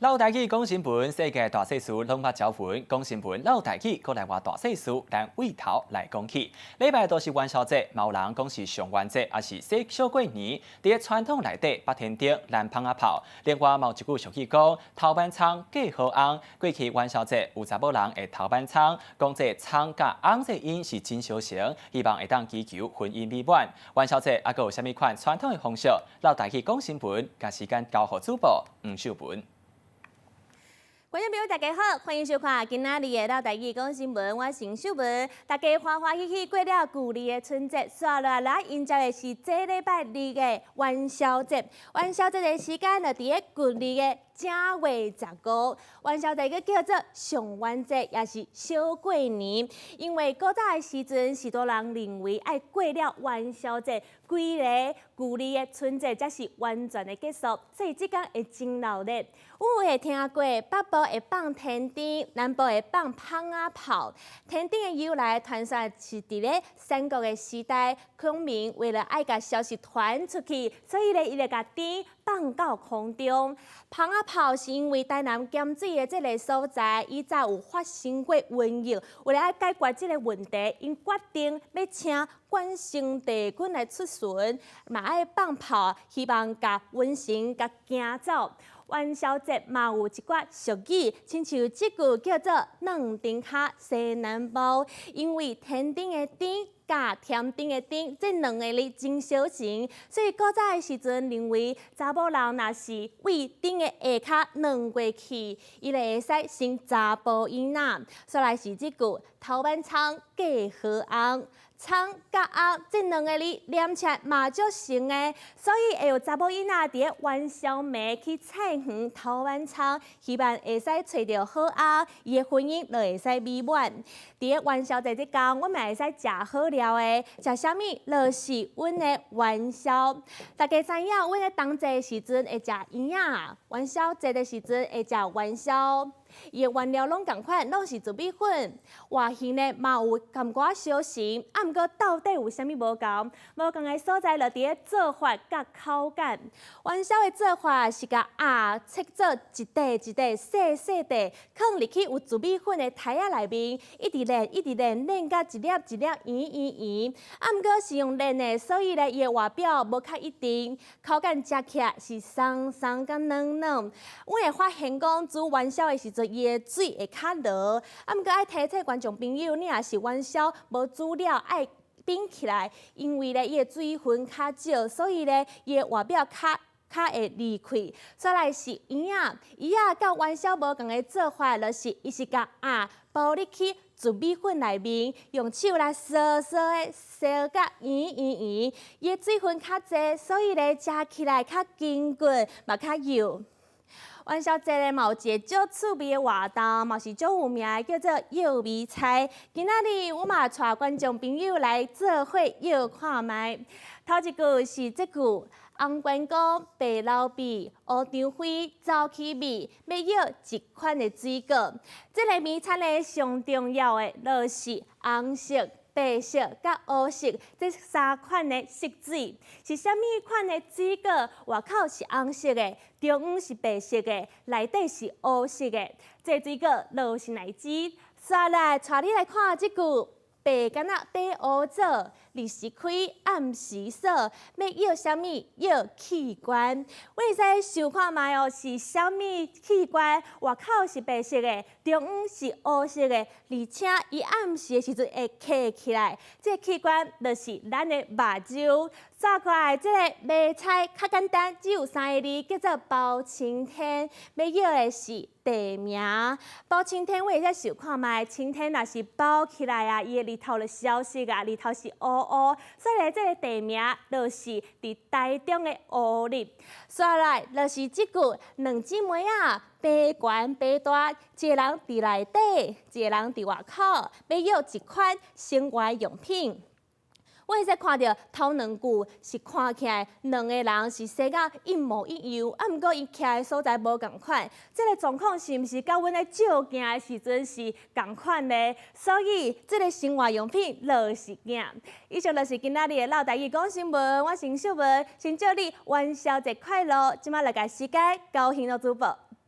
落台語講新聞，世界大細事攏捌招魂，講新聞落台語，閣來換大細事，咱對頭來講起。禮拜都是元宵節，嘛有人講是上元節，抑是小小過年。佇傳統內底，北天燈、南蜂仔炮。另外，嘛有一句俗語講：頭挽蔥，嫁好翁。過去元宵節有查某人會頭挽蔥，講這蔥佮翁這音是真相成，希望會當祈求婚姻美滿。元宵節猶閣有啥物款傳統的風俗？落台語講新聞，共時間交予主播黃秀文。觀眾朋友，大家好，歡迎收看今仔日的落台語講新聞，我是秀文。大家歡歡喜喜過了舊曆的春節，煞落來迎接的是這禮拜二的元宵節。元宵節的時間就佇咧舊曆的正月十五。元宵節閣叫做上元節，也是小過年。因為古早的時陣，許多人認為愛過了元宵節，規个舊曆的春節才是完全的結束，所以這工會真鬧熱。有會聽過北部會放天燈，南部會放蜂仔炮。天燈的由來，傳說是佇咧三國的時代，孔明為了愛共消息傳出去，所以咧，伊就共燈放到空中。蜂仔炮是因為台南鹹水的這个所在，以前有發生過瘟疫，為了愛解決這個問題，𪜶決定欲請關聖帝君來出巡，嘛愛放炮，希望共瘟神共驚走。元宵節嘛有一寡俗語，親像這句叫做“軟燈跤西南部”，因為天頂的頂佮添丁的丁這兩个字真相成，所以古早的時陣認為查某人若是對燈的下跤軟過去，伊就會使生查埔囡仔。煞來是這句“頭挽蔥嫁好翁”。蔥佮翁這兩个字連起來嘛足成的，所以會有查某囡仔佇咧元宵暝去菜園偷挽蔥，希望會使揣著好翁，伊的婚姻就會使美滿。佇咧元宵節這工，阮嘛會使食好料的，食啥物？就是阮的元宵。大家知影，阮咧冬節的時陣會食圓仔，元宵節的時陣會食元宵。伊的原料攏仝款，攏是糯米粉，外形呢嘛有淡薄仔相像，啊，毋過到底有啥物無仝？無仝的所在就佇咧做法佮口感。元宵的做法是共餡切做一塊一塊細細塊，囥入去有糯米粉的台仔內面，一直練一直練，練甲一粒一粒圓圓圓。啊，毋過是用練的，所以咧伊的外表無較一定，口感食起來是鬆鬆佮軟軟。阮會發現講煮元宵的時陣，伊的水會較濁，啊，毋過愛提醒觀眾朋友，你若是元宵無煮了，愛冰起來，因為咧伊的水分較少，所以咧伊的外表較較會離開。再來是圓仔，圓仔佮元宵無仝的做法，就是伊是共餡包入去糯米粉內面，用手來趖趖的趖甲圓圓圓，伊的水分較濟，所以咧食起來較筋骨，嘛較幼。元宵節咧，嘛有一个足趣味的活動，嘛是足有名的，叫做搖米菜。今仔日我嘛帶觀眾朋友來做伙搖看覓。頭一句是這句：紅關公，白老鱉，烏張飛，走起米，欲搖一款的水果。這个米菜咧，上重要的就是紅色、白色佮烏色這三款的色水，是啥物款的水果？外口是紅色的，中央是白色的，內底是烏色的。這水果就是荔枝。煞來帶你來看這句：白矸仔底烏棗，日時開，暗時鎖，欲搖啥物？搖器官。我會使想看覓哦，是啥物器官？外口是白色的，中央是烏色的，而且伊暗時的時陣會開起來。這個器官就是咱的目睭。煞過來，這個謎猜較簡單，只有三個字，叫做包青天。欲搖的是地名。包青天，我會使想看覓，青天若是包起來啊，伊的日頭就消失啊，日頭是烏烏，所以咧，這個地名就是佇台中的烏日。煞來就是這句，兩姊妹仔，爬懸爬大，一个人佇內底，一个人佇外口，欲搖一款生活用品。我會使看著頭兩句是看起來兩個人是生甲一模一樣，啊，毋過伊徛的所在無仝款，這个狀況是毋是佮阮咧照鏡的時陣是仝款呢？所以這个生活用品就是鏡。以上就是今仔日的落台語講新聞，我是秀文，先祝你元宵節快樂。這馬來共時間交予主播。